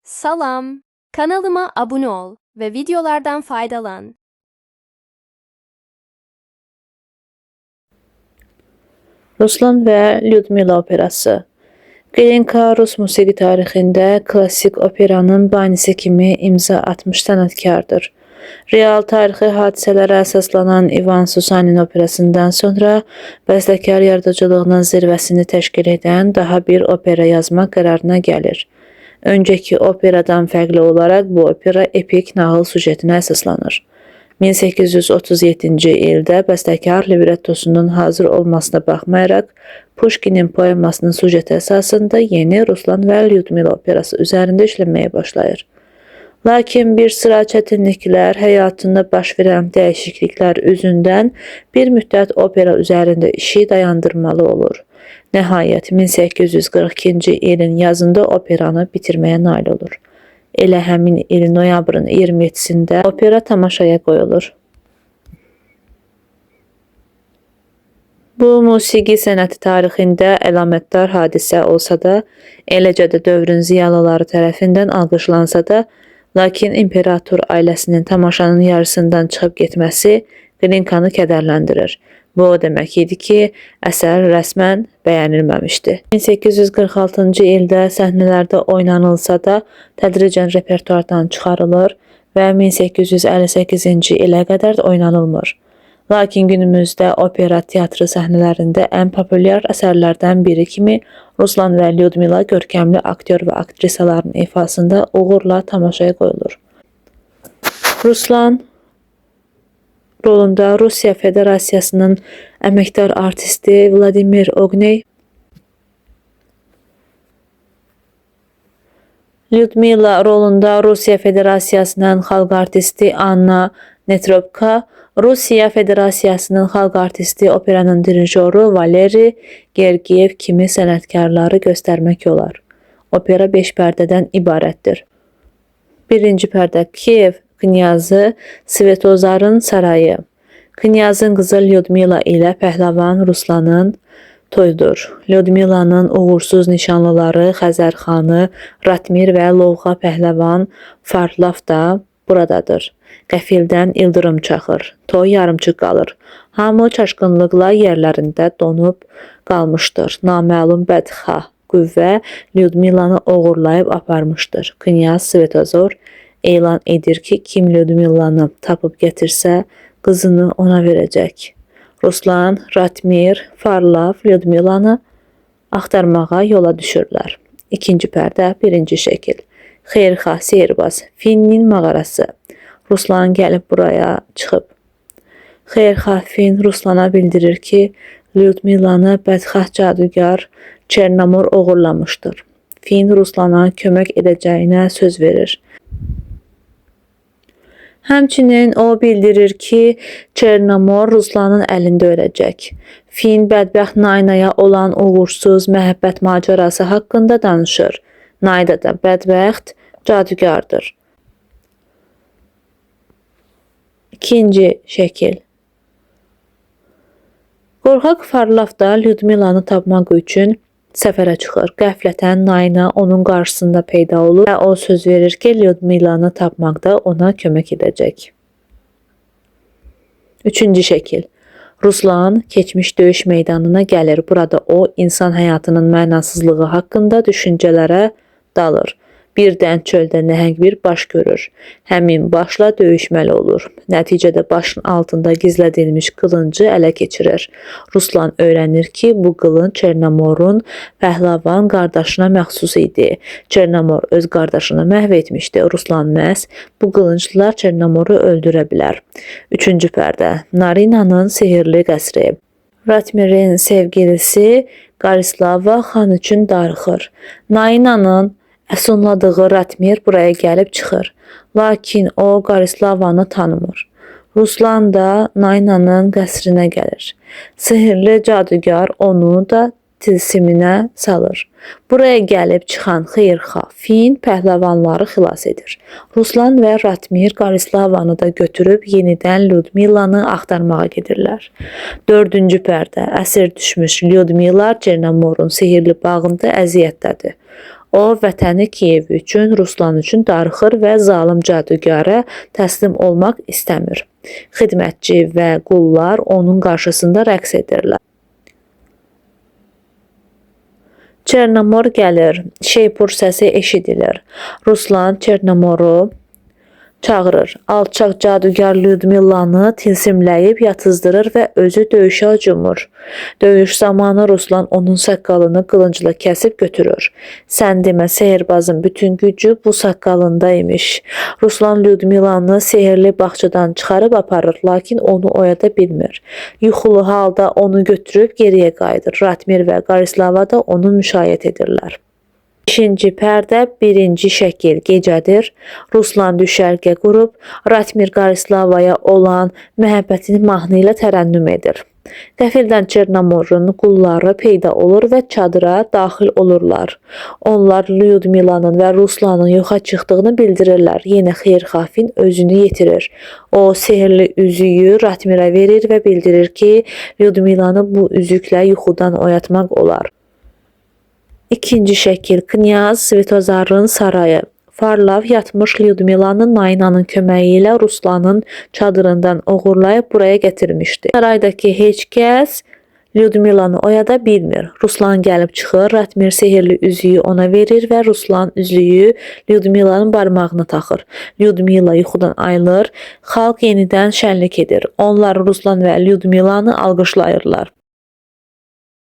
Salam. Kanalıma abone ol ve videolardan faydalan. Ruslan və Lyudmila operası. Glinka rus musiqi tarixində klassik operanın banisi kimi imza atmış sənətkardır. Real tarixi hadisələrə əsaslanan İvan Susanin operasından sonra bəstəkar yaradıcılığının zirvəsini təşkil edən daha bir opera yazmaq qərarına gəlir. Öncəki operadan fərqli olaraq bu opera epik nağıl süjetinə əsaslanır. 1837-ci ildə bəstəkar librettosunun hazır olmasına baxmayaraq, Puşkinin poemasının süjeti əsasında yeni Ruslan və Lyudmila operası üzərində işləməyə başlayır. Lakin bir sıra çətinliklər, həyatında baş verən dəyişikliklər üzündən bir müddət opera üzərində işi dayandırmalı olur. Nəhayət 1842-ci ilin yazında operanı bitirməyə nail olur. Elə həmin il noyabrın 27-sində opera tamaşaya qoyulur. Bu musiqi sənəti tarixində əlamətdar hadisə olsa da, eləcə də dövrün ziyalıları tərəfindən alqışlansa da, lakin imperator ailəsinin tamaşanın yarısından çıxıb getməsi Glinkanı kədərləndirir. Bu o demək idi ki, əsər rəsmən bəyənilməmişdi. 1846-cı ildə səhnələrdə oynanılsa da, tədricən repertuardan çıxarılır və 1858-ci ilə qədər oynanılmır. Lakin günümüzdə opera teatrı səhnələrində ən populyar əsərlərdən biri kimi Ruslan və Lyudmila görkəmli aktyor və aktrisaların ifasında uğurla tamaşaya qoyulur. Ruslan rolunda Rusiya Federasiyasının əməkdar artisti Vladimir Ogney, Lyudmila rolunda Rusiya Federasiyasının xalq artisti Anna Netrebko, Rusiya Federasiyasının xalq artisti operanın dirijoru Valeri Gergiyev kimi sənətkarları göstərmək olar. Opera 5 pərdədən ibarətdir. Birinci pərdə Kiyev knyazı Svetozarın sarayı. Knyazın qızı Lyudmila ilə pəhləvan Ruslanın toyudur. Lyudmilanın uğursuz nişanlıları Xəzər xanı Ratmir və Lovğa pəhləvan Farlaf da buradadır. Qəfildən ildırım çaxır. Toy yarımçıq qalır. Hamı çaşqınlıqla yerlərində donub qalmışdır. Naməlum bədxah qüvvə Lyudmilanı oğurlayıb aparmışdır. Knyaz Svetozor elan edir ki, kim Lyudmilanı tapıb gətirsə, qızını ona verəcək. Ruslan, Ratmir, Farlav Lyudmilanı axtarmağa yola düşürlər. İkinci pərdə, birinci şəkil. Xeyirxah sehrbaz Finnin mağarası. Ruslan gəlib buraya çıxıb. Xeyirxah Fin Ruslana bildirir ki, Lyudmilanı bədxah cadugar Çernomor oğurlamışdır. Fin Ruslana kömək edəcəyinə söz verir. Həmçinin o bildirir ki, Çernomor Ruslanın əlində öləcək. Fin bədbəxt Naynaya olan uğursuz məhəbbət macərası haqqında danışır. Nayda da bədbəxt cadugardır. İkinci şəkil. Qorxaq Farlaf da Lyudmilanı tapmaq üçün səfərə çıxır. Qəflətən Nayna onun qarşısında peyda olur və o söz verir ki, Lyudmilanı tapmaqda ona kömək edəcək. Üçüncü şəkil. Ruslan keçmiş döyüş meydanına gəlir. Burada o insan həyatının mənasızlığı haqqında düşüncələrə dalır. Birdən çöldə nəhəng bir baş görür. Həmin başla döyüşməli olur. Nəticədə başın altında gizlədilmiş qılıncı ələ keçirir. Ruslan öyrənir ki, bu qılınc Çernomorun pəhləvan qardaşına məxsus idi. Çernomor öz qardaşını məhv etmişdi. Ruslan məhz bu qılıncla Çernomoru öldürə bilər. Üçüncü pərdə. Narinanın sehirli qəsri. Ratmirin sevgilisi Qarislava xan üçün darıxır. Nainanın əsunladığı Ratmir buraya gəlib çıxır. Lakin o Qarislavanı tanımır. Ruslan da Nainanın qəsrinə gəlir. Sehirli cadugar onu da tilsiminə salır. Buraya gəlib çıxan xeyirxah Fin pəhləvanları xilas edir. Ruslan və Ratmir Qarislavanı da götürüb yenidən Lyudmilanı axtarmağa gedirlər. Dördüncü pərdə əsir düşmüş Lyudmila Çernomorun sehirli bağında əziyyətdədir. O vətəni Kiyev üçün, Ruslan üçün darıxır və zalım cadugara təslim olmaq istəmir. Xidmətçi və qullar onun qarşısında rəqs edirlər. Çernomor gəlir. Şeypur səsi eşidilir. Ruslan Çernomoru çağırır. Alçaq cadugar Lyudmilanı tilsimləyib yatızdırır və özü döyüşə cumur. Döyüş zamanı Ruslan onun saqqalını qılıncla kəsib götürür. Sən demə sehirbazın bütün gücü bu saqqalında imiş. Ruslan Lyudmilanı sehirli bağçadan çıxarıb aparır, lakin onu oyada bilmir. Yuxulu halda onu götürüb geriyə qayıdır. Ratmir və Qarislava da onu müşayiət edirlər. 5-ci pərdə, 1-ci şəkil gecədir. Ruslan düşərgə qurub Ratmir Qarislavaya olan məhəbbətini mahnı ilə tərənnüm edir. Qəfildən Çernomorun qulları peyda olur və çadıra daxil olurlar. Onlar Lyudmilanın və Ruslanın yoxa çıxdığını bildirirlər. Yenə Xeyirxafin özünü yitirir. O sehrli üzüyü Ratmirə verir və bildirir ki, Lyudmilanı bu üzüklə yuxudan oyatmaq olar. İkinci şəkil Knyaz Svetozarın sarayı. Farlav yatmış Lyudmilanı Naynanın köməyi ilə Ruslanın çadırından oğurlayıb buraya gətirmişdi. Saraydakı heç kəs Lyudmilanı oyada bilmir. Ruslan gəlib çıxır, Ratmir sehirli üzüyü ona verir və Ruslan üzüyü Lyudmilanın barmağına taxır. Lyudmila yuxudan ayılır, xalq yenidən şənlik edir. Onlar Ruslan və Lyudmilanı alqışlayırlar.